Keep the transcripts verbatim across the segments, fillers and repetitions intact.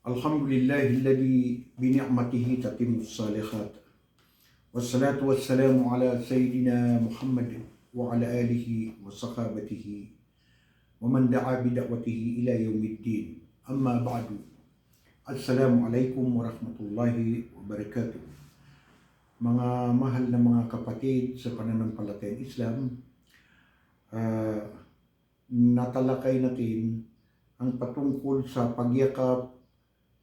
Alhamdulillahilladhi bini'matihi tatimmus salihat. Wassalatu wassalamu ala sayyidina Muhammad wa ala alihi wa sahabatihi wa man da'a bida'watihi ila yawmiddin. Amma ba'du. Assalamu alaikum warahmatullahi wabarakatuh. Mga mahal na mga kapatid sa pananampalatayang Islam, ah, natalakay natin ang patungkol sa pagyakap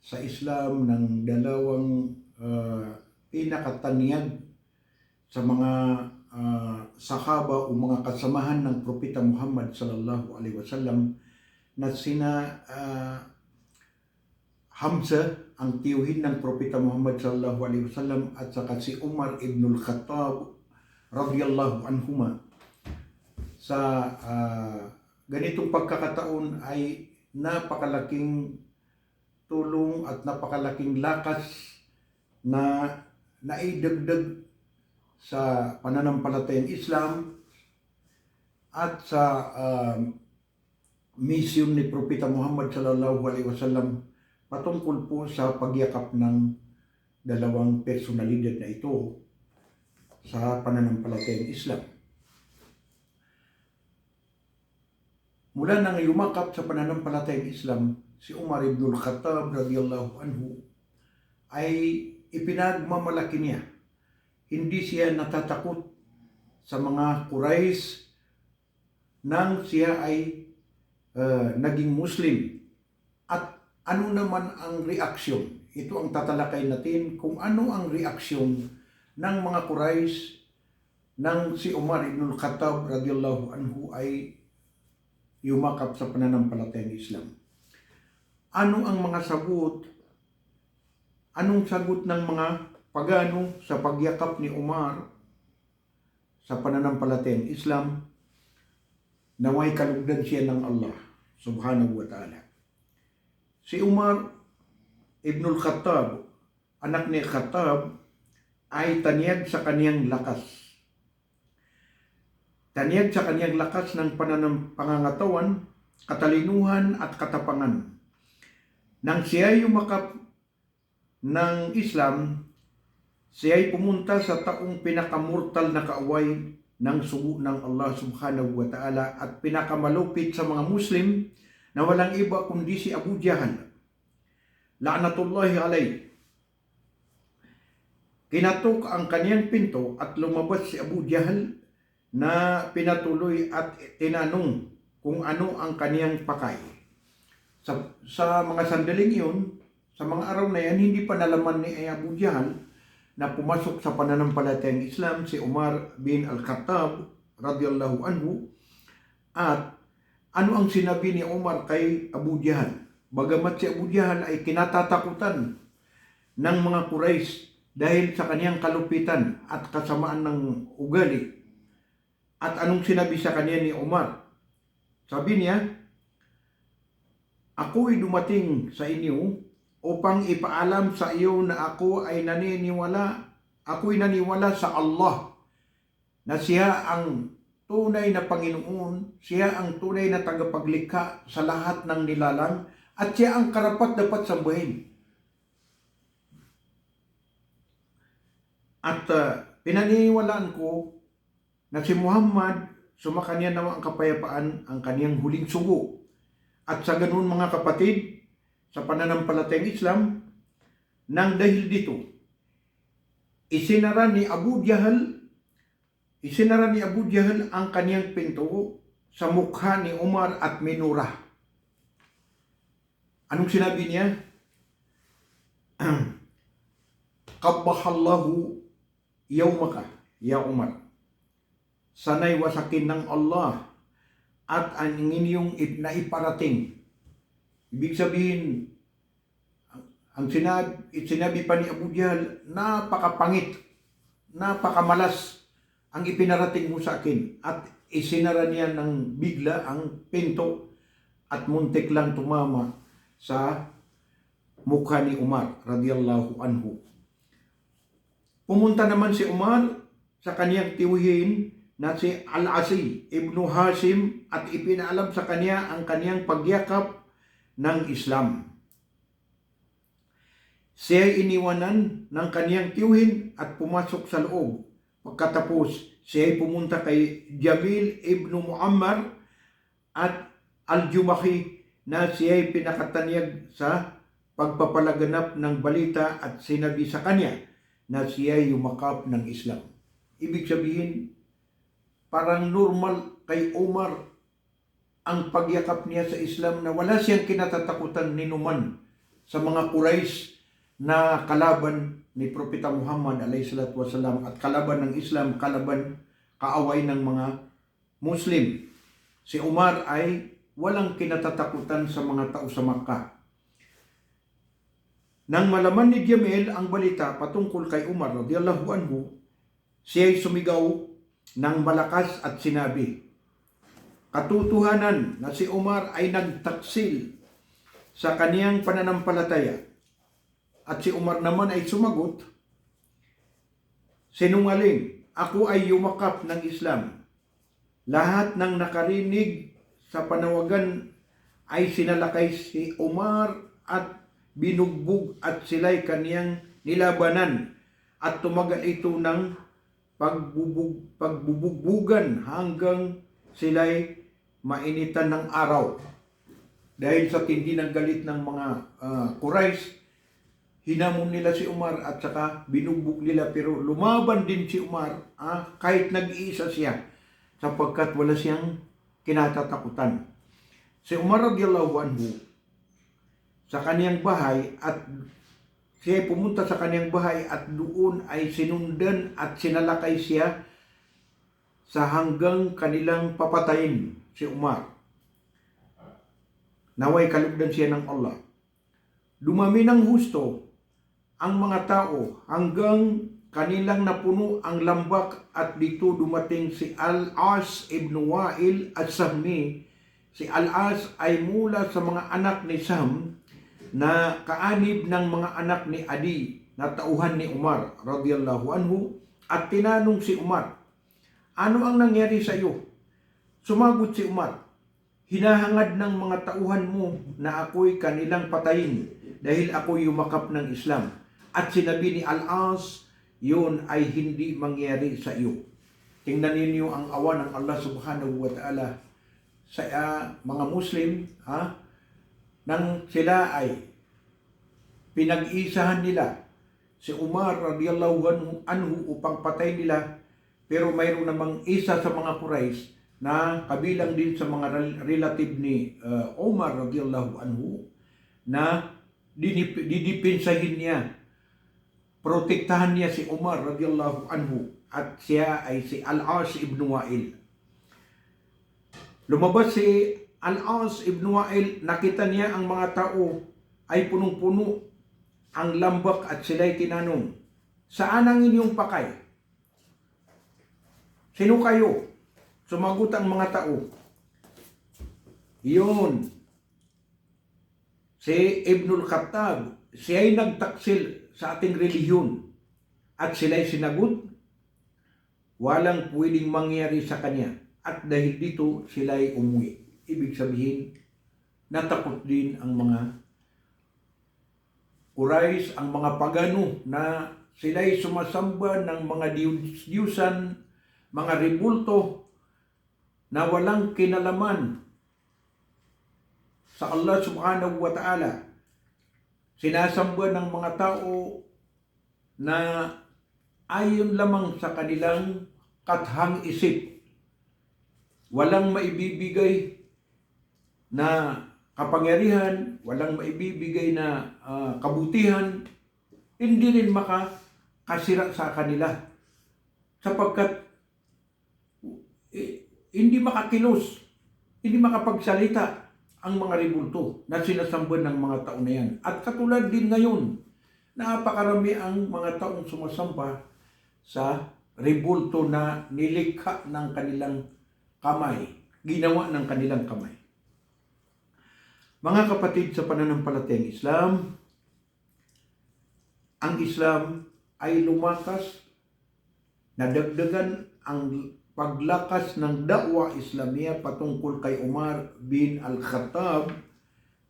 sa Islam ng dalawang, ah, pinakatanyag sa mga, ah, sahaba o mga kasamahan ng Propeta Muhammad sallallahu alaihi wasallam na sina, ah, Hamza, ang tiyuhin ng Propeta Muhammad sallallahu alaihi wasallam, at saka si Umar ibnul Khattab radiyallahu anhuma. Sa, ah, ganitong pagkakataon ay napakalaking tulong at napakalaking lakas na naidagdag sa pananampalatayang Islam at sa, ah, misyon ni Propeta Muhammad sallallahu alaihi wasallam patungkol po sa pagyakap ng dalawang personalidad na ito sa pananampalatayang Islam. Mula nang yumakap sa pananampalatayang Islam si Umar ibnul Khattab radiyallahu anhu, ay ipinagmamalaki niya. Hindi siya natatakot sa mga Quraysh nang siya ay, eh, naging Muslim. At ano naman ang reaksyon? Ito ang tatalakay natin, kung ano ang reaksyon ng mga Quraysh nang si Umar ibnul Khattab radiyallahu anhu ay yumakap sa pananampalatayang Islam. Ano ang mga sagot? Anong sagot ng mga pagano sa pagyakap ni Umar sa pananampalatayang Islam? Nawa'y kalugdan siya ng Allah subhanahu wa ta'ala. Si Umar ibnul Khattab, anak ni Khattab, ay tanyag sa kaniyang lakas. Tanyag sa kaniyang lakas ng pananam-, pangangatawan, katalinohan at katapangan. Nang siya'y yumakap ng Islam, siya'y pumunta sa taong pinakamortal na kaaway ng sogo ng Allah subhanahu wa ta'ala at pinakamalupit sa mga Muslim na walang iba kundi si Abu Jahal, la'natullahi alayh. Kinatok ang kaniyang pinto at lumabas si Abu Jahal na pinatuloy at tinanong kung ano ang kaniyang pakay. Sa, sa mga sandaling iyon, sa mga araw na yan, hindi pa nalaman ni Abu Jahal na pumasok sa pananampalatayang Islam si Umar bin Al-Khattab radiyallahu anhu. At ano ang sinabi ni Umar kay Abu Jahal? Bagamat si Abu Jahal ay kinatatakutan ng mga Quraysh dahil sa kaniyang kalupitan at kasamaan ng ugali. At anong sinabi sa kaniya ni Umar? Sabi niya, "Ako'y dumating sa inyo upang ipaalam sa iyo na ako ay naniniwala, ako'y naniwala sa Allah, na siya ang tunay na Panginoon, siya ang tunay na tagapaglikha sa lahat ng nilalang, at siya ang karapat-dapat sambahin. At, ah, pinaniniwalaan ko na si Muhammad, sumakaniya nawa ang kapayapaan, ang kaniyang huling sogo." At sa ganoon, mga kapatid, sa pananampalatayang Islam, nang dahil dito, isinara ni Abu Jahal, isinara ni Abu Jahal ang kaniyang pinto sa mukha ni Umar at minura. Anong sinabi niya? "Qabbahallahu yawmaka, ya Umar." Sanay wasakin ng Allah at ang inyong ip-, naiparating. Ibig sabihin, ang, ang sinab-, sinabi pa ni Abu Jahal, "Napakapangit, napakamalas ang ipinarating mo sa akin." At isinara niya ng bigla ang pinto at muntik lang tumama sa mukha ni Umar radiyallahu anhu. Pumunta naman si Umar sa kaniyang tiyuhin na si Al-Asi ibnu Hashim at ipinaalam sa kaniya ang kaniyang pagyakap ng Islam. Siyay iniwanan ng kaniyang tiyuhin at pumasok sa loob. Pagkatapos, siyay pumunta kay Jamil ibnu Muammar at Al-Jumahi na siyay pinakatanyag sa pagpapalaganap ng balita at sinabi sa kaniya na siyay yumakap ng Islam. Ibig sabihin, parang normal kay Umar ang pagyakap niya sa Islam na wala siyang kinatatakutan ninuman sa mga Quraysh na kalaban ni Propeta Muhammad alayhis salatu wassalam at kalaban ng Islam, kalaban, kaaway ng mga Muslim. Si Umar ay walang kinatatakutan sa mga tao sa Makkah. Nang malaman ni Jamil ang balita patungkol kay Umar radiyallahu anhu, siya'y sumigaw ng malakas at sinabi, "Katotohanan na si Umar ay nagtaksil sa kaniyang pananampalataya." At si Umar naman ay sumagot, "Sinungaling, ako ay yumakap ng Islam." Lahat ng nakarinig sa panawagan ay sinalakay si Umar at binugbog at sila'y kaniyang nilabanan at tumagal ito ng pagbubug-, pagbubugbugan hanggang sila'y mainitan ng araw. Dahil sa tindi ng galit ng mga, ah, Quraysh, hinamon nila si Umar at saka binugbog nila, pero lumaban din si Umar, ah, kahit nag-iisa siya, sapagkat wala siyang kinatatakutan. Si Umar radiyallahu anhu, sa kaniyang bahay at siya'y pumunta sa kaniyang bahay at doon ay sinundan at sinalakay siya sa hanggang kanilang papatayin si Umar. Nawa'y kalugdan siya ng Allah. Dumami ng husto ang mga tao hanggang kanilang napuno ang lambak at dito dumating si Al-As ibn Wa'il As-Sahmi. Si Al-As ay mula sa mga anak ni Sahm na kaanib ng mga anak ni Adi na tauhan ni Umar radiyallahu anhu at tinanong si Umar, "Ano ang nangyari sa iyo?" Sumagot si Umar, "Hinahangad ng mga tauhan mo na ako'y kanilang patayin dahil ako'y yumakap ng Islam." At sinabi ni Al-As, "Yun ay hindi mangyari sa iyo." Tingnan ninyo ang awa ng Allah Subhanahu wa Ta'ala sa, ah, mga Muslim, ha? Nang sila ay pinag-iisahan nila si Umar radiyallahu anhu, anhu upang patayin nila, pero mayroon namang isa sa mga Quraysh na kabilang din sa mga rel-, relative ni, uh, Umar radiyallahu anhu na dinip-, didepensahin niya, protektahan niya si Umar radiyallahu anhu at siya ay si Al-As ibn Wa'il. Lumabas si Al-As ibn Wa'il, nakita niya ang mga tao ay punong-puno ang lambak at sila'y tinanong, "Saan ang inyong pakay? Sino kayo?" Sumagot ang mga tao, "Yun, si Ibnul Khattab, siya'y nagtaksil sa ating relihiyon." At sila'y sinagot, "Walang pwedeng mangyari sa kanya." At dahil dito, sila'y umuwi. Ibig sabihin, natakot din ang mga Quraysh, ang mga pagano na sila'y sumasamba ng mga diyus-diyusan, mga rebulto na walang kinalaman sa Allah Subhanahu wa Ta'ala. Sinasamba ng mga tao na ayon lamang sa kanilang kathang isip. Walang maibibigay na kapangyarihan, walang maibibigay na, ah, kabutihan, hindi rin makakasira sa kanila. Sapagkat, eh, hindi makakilos, hindi makapagsalita ang mga rebulto na sinasamba ng mga tao na yan. At katulad din ngayon, napakarami ang mga taong sumasamba sa rebulto na nilikha ng kanilang kamay, ginawa ng kanilang kamay. Mga kapatid sa pananampalatayang Islam, ang Islam ay lumakas, nadagdagan ang paglakas ng da'wah Islamiyah patungkol kay Umar bin Al-Khattab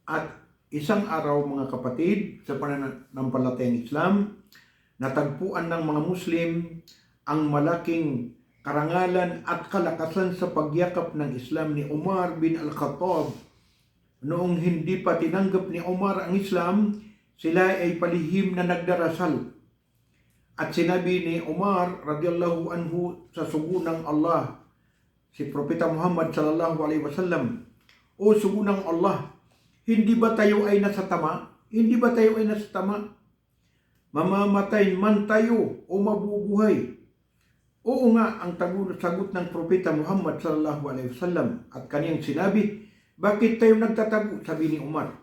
at Isang araw, mga kapatid sa pananampalatayang Islam, natagpuan ng mga Muslim ang malaking karangalan at kalakasan sa pagyakap ng Islam ni Umar bin Al-Khattab. Noong hindi pa tinanggap ni Umar ang Islam, sila ay palihim na nagdarasal. At sinabi ni Umar radiyallahu anhu sa sogo ng Allah, si Propeta Muhammad sallallahu alaihi wasallam, "O sogo ng Allah, hindi ba tayo ay nasa tama? Hindi ba tayo ay nasa tama? Mamamatay man tayo o mabubuhay?" "Oo nga," ang tago-, sagot ng Propeta Muhammad sallallahu alaihi wasallam, at kaniyang sinabi, "Bakit tayo nagtatago?" Sabi ni Umar,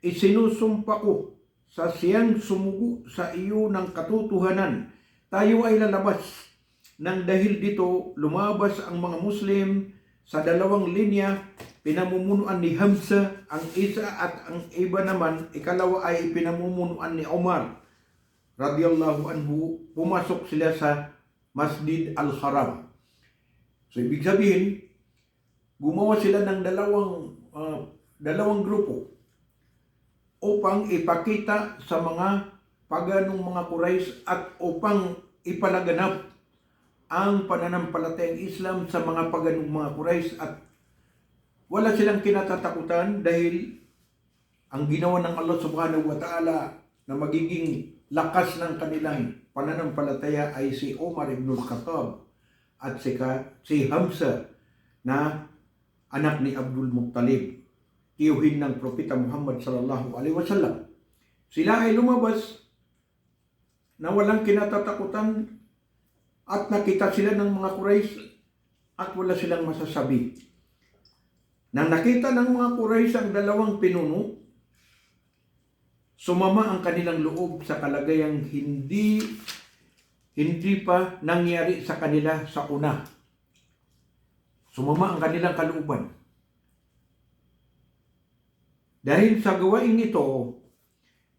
"Isinusumpa ko sa siyang sumugo sa iyo ng katotohanan, tayo ay lalabas." Nang dahil dito, lumabas ang mga Muslim sa dalawang linya, pinamumunuan ni Hamza ang isa at ang iba naman, ikalawa, ay pinamumunuan ni Umar radiyallahu anhu. Pumasok sila sa Masjid Al-Haram. So, ibig sabihin, gumawa sila ng dalawang, ah, dalawang grupo upang ipakita sa mga paganong mga Quraysh at upang ipalaganap ang pananampalatayang Islam sa mga paganong mga Quraysh, at wala silang kinatatakutan dahil ang ginawa ng Allah Subhanahu wa Ta'ala na magiging lakas ng kanilang pananampalataya ay si Umar ibn al-Khattab at si ka-, si Hamza na anak ni Abdul Muttalib, tiyuhin ng Propeta Muhammad sallallahu alaihi wasallam. Sila ay lumabas na walang kinatatakutan at nakita sila ng mga Quraysh at wala silang masasabi. Nang nakita ng mga Quraysh ang dalawang pinuno, sumama ang kanilang loob sa kalagayang hindi, hindi pa nangyari sa kanila sa una. Sumama ang kanilang kalooban. Dahil sa gawaing ito,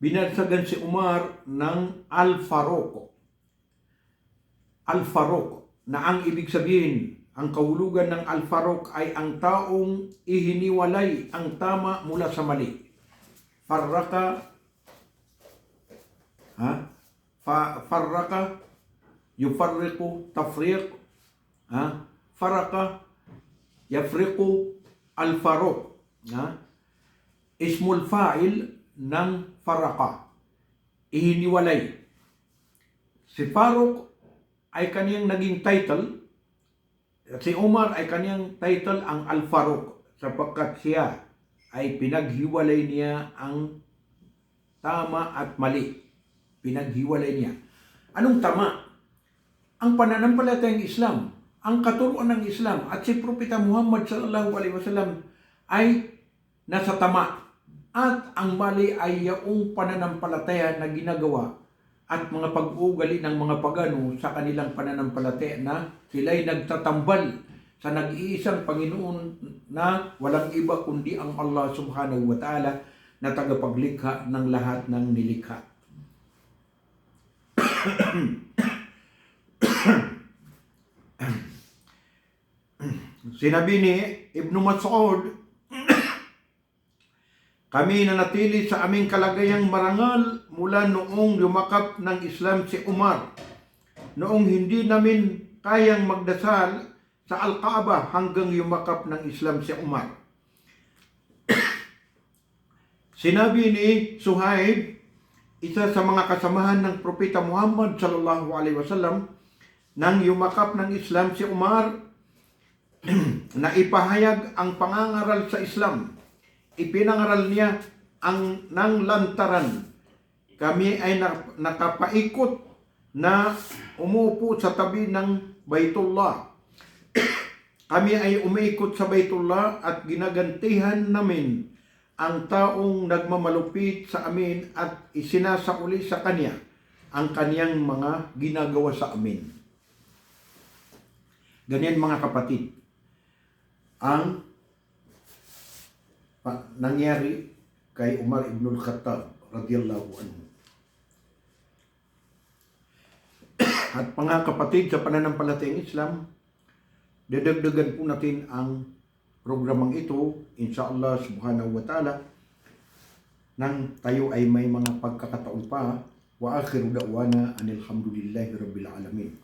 binansagan si Umar ng Al-Faruq. Al-Faruq, na ang ibig sabihin, ang kahulugan ng Al-Faruq ay ang taong ihiniwalay ang tama mula sa mali. Farraqa, ha? Fa-, farraqa, yufarriqu, tafriq, ha? Farraqa, yafriqu, Al-Faruq, ha? Ismul fa'il ng farraqa, ihiniwalay. Si Faruq ay kaniyang naging title, si Umar ay kaniyang title ang Al-Faruq, sapagkat siya ay pinaghiwalay niya ang tama at mali. Pinaghiwalay niya. Anong tama? Ang pananampalatayang Islam, ang katuruan ng Islam, at si Propeta Muhammad sallallahu alaihi wasallam ay nasa tama, at ang mali ay yaong pananampalataya na ginagawa at mga pag-uugali ng mga pagano sa kanilang pananampalataya, na sila'y nagtatambal sa nag-iisang Panginoon na walang iba kundi ang Allah Subhanahu wa Ta'ala, na tagapaglikha ng lahat ng nilikha. Sinabi ni Ibnu Mas'ud, "Kami nanatili sa aming kalagayang marangal mula noong yumakap ng Islam si Umar, noong hindi namin kayang magdasal sa Al-Kaaba hanggang yumakap ng Islam si Umar." Sinabi ni Suhaib, isa sa mga kasamahan ng Propeta Muhammad sallallahu alaihi wasallam, nang yumakap ng Islam si Umar, na ipahayag ang pangangaral sa Islam. Ipinangaral niya ang nang lantaran. Kami ay na-, nakapaikot na umuupo sa tabi ng Baitullah. Kami ay umiikot sa Baitullah at ginagantihan namin ang taong nagmamalupit sa amin at isinasauli sa kaniya ang kaniyang mga ginagawa sa amin. Ganyan, mga kapatid, ang pa-, nangyari kay Umar ibnul Khattab radiyallahu anhu. At mga kapatid sa pananampalatayang Islam, dadagdagan po natin ang programang ito, insha Allah subhanahu wa ta'ala. nangtayo ay may manga pagkakataon pa. Wa akhiru da'wana anil hamdulillahi rabbil alamin.